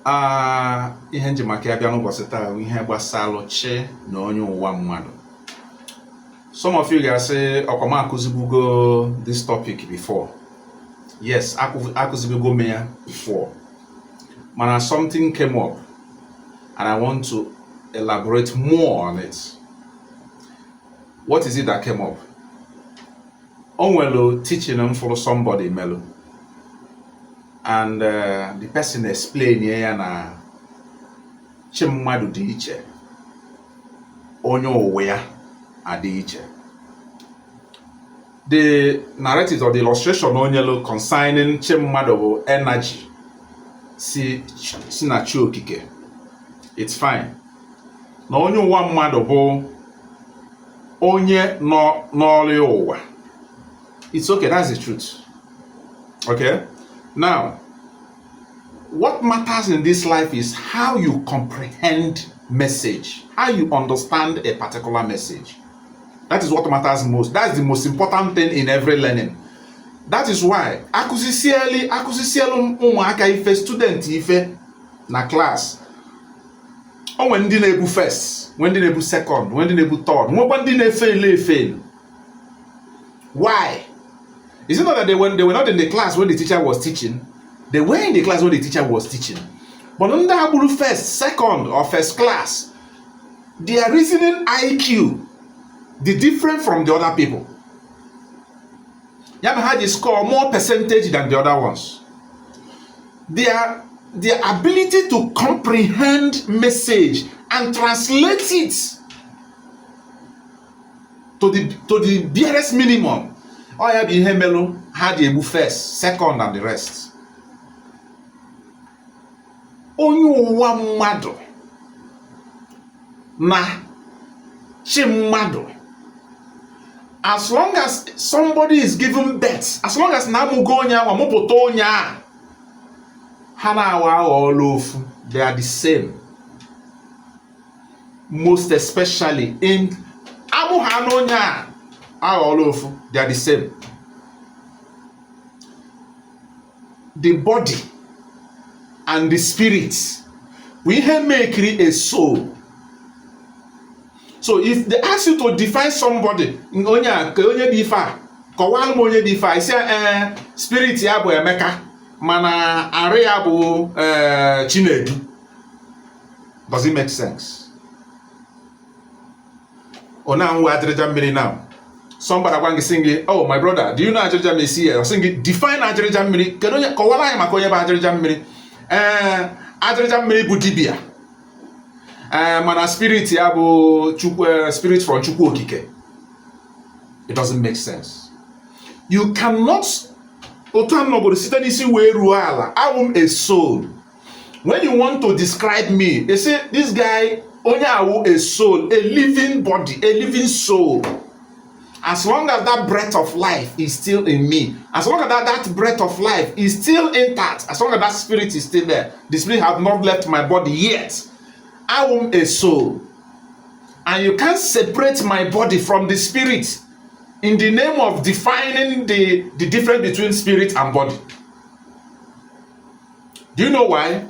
Ihe m ji maka ya bịa n'ụbọchị taa bụ ihe gbasalụ chi na onye ụwa mmadụ. Some of you ga-asị, ọkwa m akụzibugo this topic before. Yes, akụzibugo m ya before, mana something came up and I want to elaborate more on it. What is it that came up? O nwere teaching m fụrụ somebody melụ, and the person explain ya na chi mmadụ dị iche, onye ụwa ya adị iche. The narrative or the illustration o nyelu concerning chi mmadụ bụ energy si na chi okike. It's fine. Na onye ụwa mmadụ bụ onye nọ n'ọrụ ụwa. It's okay, that's the truth. Okay, now what matters in this life is how you comprehend message, how you understand a particular message. That is what matters most. That's the most important thing in every learning. That is why akụzisielu ụmụaka ife, student ife na class, o nwere ndị na-ebu first, nwee ndị na-ebu second, nwee ndị na-ebu third, nwekwa ndị na-efail efail. Why is it not that they were not in the class when the teacher was teaching? They were in the class when the teacher was teaching, but ndị agburu first, second or first class, their reasoning IQ dị different from the other people. Ya mere ha ji score more percentage than the other ones. Their ability to comprehend message and translate it to the barest minimum, ọ ya bụ ihe melụ ha ji egbu first, second and the rest. Onye ụwa mmadụ na chi mmadụ, as long as somebody is given birth, as long as na amụgo onye ahụ, amụpụta onye a, ha na-awa aghọọla ofu. They are the same, most especially in amụ ha na onye a aghọọla ofu. They are the same. The body and the spirit bụ ihe mekiri a soul. So if they ask you to define somebody, onye a ka onye dị ife a, kọwalụ m onye dị ife a, isi ee, spirit ya bụ Emeka, mana arụ ya bụ ee Chinedu. Does it make sense? Ọ na-anwụ ajịrịja mmiri. Now somebody agwa gị, sị gị, "Oh, my brother, do you know ajịrịja mmiri?" Si ya, ọ sị gị, "Define ajịrịja mmiri. Kedu onye, kọwara anyị maka onye bụ ajịrịja mmiri." Ee, ajịrịja mmiri bụ dibịa, ee, mana spirit ya bụ Chukwu, spirit from Chukwu Okike. It doesn't make sense. You cannot. Otu a nọgoro site n'isi wee ruo ala, awụ m a soul. When you want to describe me, they say, "This guy, onye awụ a soul, a living body, a living soul." As long as that breath of life is still in me, as long as that breath of life is still intact, as long as that spirit is still there, the spirit have not left my body yet, I am a soul, and you can't separate my body from the spirit in the name of defining the difference between spirit and body. Do you know why?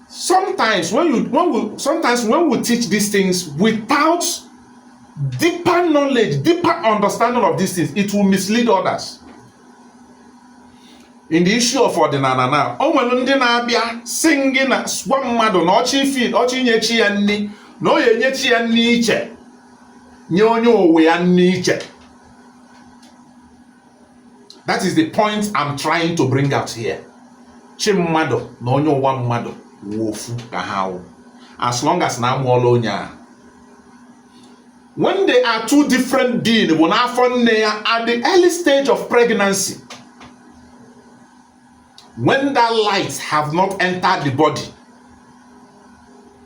Sometimes when we teach these things without deeper knowledge, deeper understanding of these things, it will mislead others. In the issue of ọdịnala now, o nwere ndị na-abịa sị gị na gwa mmadụ na ọchị ifi ọchị inye chi ya nni, na ọ ya enye chi ya nni iche, nye onye ụwa ya nni iche. That is the point I'm trying to bring out here. Chi mmadụ na onye ụwa mmadụ wụ ofu ka ha wụ, as long as na amụọla onye a. When they are two different beings bụ n'afọ nne ya, at the early stage of pregnancy, when that light have not entered the body,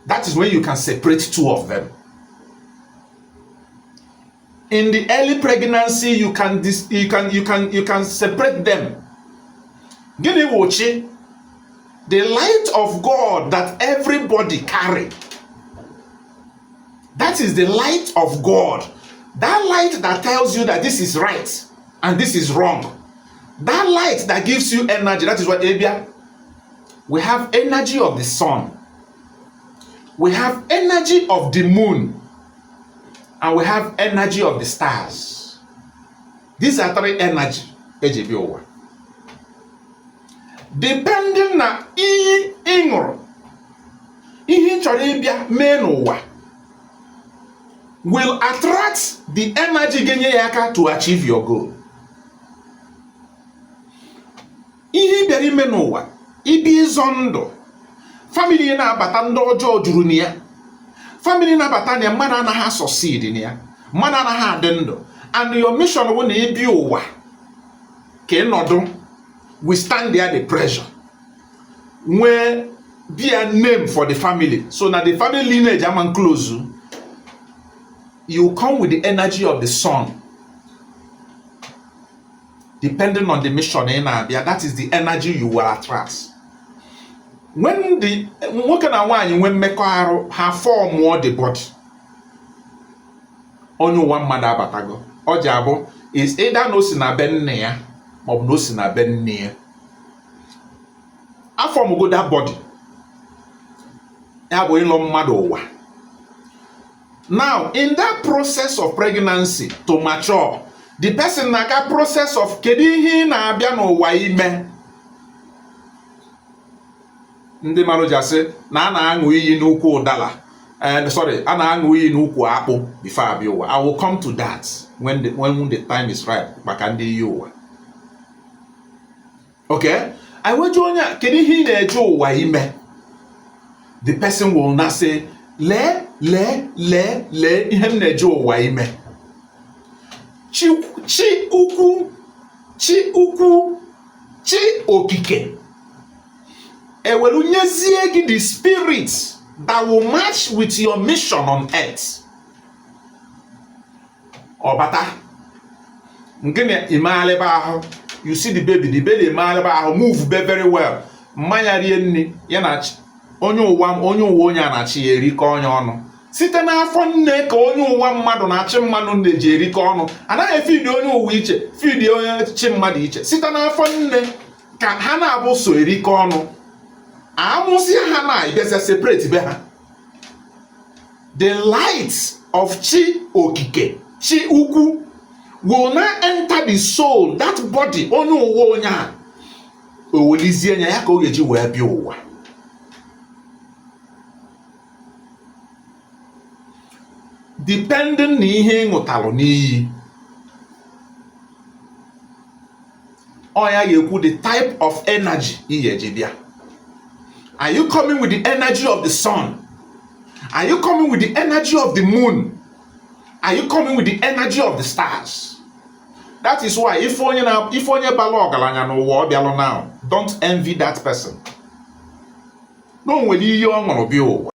that is when you can separate two of them. In the early pregnancy, you can dis you can you can you can separate them. Gịnị wụ chi? The light of God that everybody carry. That is the light of God, that light that tells you that this is right and this is wrong, that light that gives you energy. That is what ebia We have energy of the sun, we have energy of the moon, and we have energy of the stars. These are three energy eji bịa ụwa. Depending na iyi ị ṅụrụ, ihe ị chọrọ ịbịa mee n'ụwa will attract the energy ga-enye ya aka to achieve your goal. Ihe ị bịara ime n'ụwa, ịbịa ịzọ ndụ, family na-abata ndị ọjọọ juru na ya, family na-abata na ya, mmadụ anaghị succeed na ya, mmadụ anaghị adị ndụ, and your mission bụ na ịbịa ụwa ka ị nọdụ withstand there the pressure, nwee be a name for the family, so na the family lineage ama close. You come with the energy of the sun. Depending on the mission ị na-abịa, that is the energy you will attract. When the nwoke na nwaanyị nwee mmekọahụ, ha formụọ the body, onye ụwa mmadụ abatago. Ọ ji abụ is either na o si na be nne ya maọbụ na o si na be nne ya aformụgo that body. Ya bụ ịlọ mmadụ ụwa. Now, in that process of pregnancy to mature, the person na-aga process of kedu ihe ị na-abịa n'ụwa ime. Ndị mmadụ ji asị na a na-aṅụ iyi n'ukwu ụdala, and sorry, a na-aṅụ iyi n'ukwu akpụ before abịa ụwa. I will come to that when the time is ripe maka ndị iyi ụwa. Okay, I weje onye a, kedu ihe ị na-eje ụwa ime? The person will not say, "Lee, lee, lee, lee ihe m na-eje ụwa ime." Chi, chi ukwu, chi ukwu, chi okike ewelu nyezie gị the spirit that will match with your mission on earth. Ọ bata nke na imeghalịba ahụ, you see the baby, the baby emeghalịba ahụ, move be very well, mmanya rie nri ya na onye ụwa, onye ụwa onye a na-achị ya erikọ onye ọnụ site n'afọ nne, ka onye ụwa mmadụ na-achị mmadụ na-eji erikọ ọnụ. Anaghị efidi onye ụwa iche, fidi onye chi mmadụ iche. Site n'afọ nne ka ha na-abụ so erikọ ọnụ. Amụzie ha na ịbịazịa separate be ha. The light of chi okike, chi ukwu, will now enter the soul, that body onye ụwa onye a o welizie anya ya ka ọ ga-eji wee bịa ụwa. Depending na ihe ị ṅụtalụ n'iyi, ọ ya ga-ekwu the type of energy ị ga-eji bịa. Are you coming with the energy of the sun? Are you coming with the energy of the moon? Are you coming with the energy of the stars? That is why if onye na if onye balụ ọgaranya n'ụwa ọ bịalụ now, don't envy that person. Na o nwere ihe ọ ṅụrụ bịa ụwa.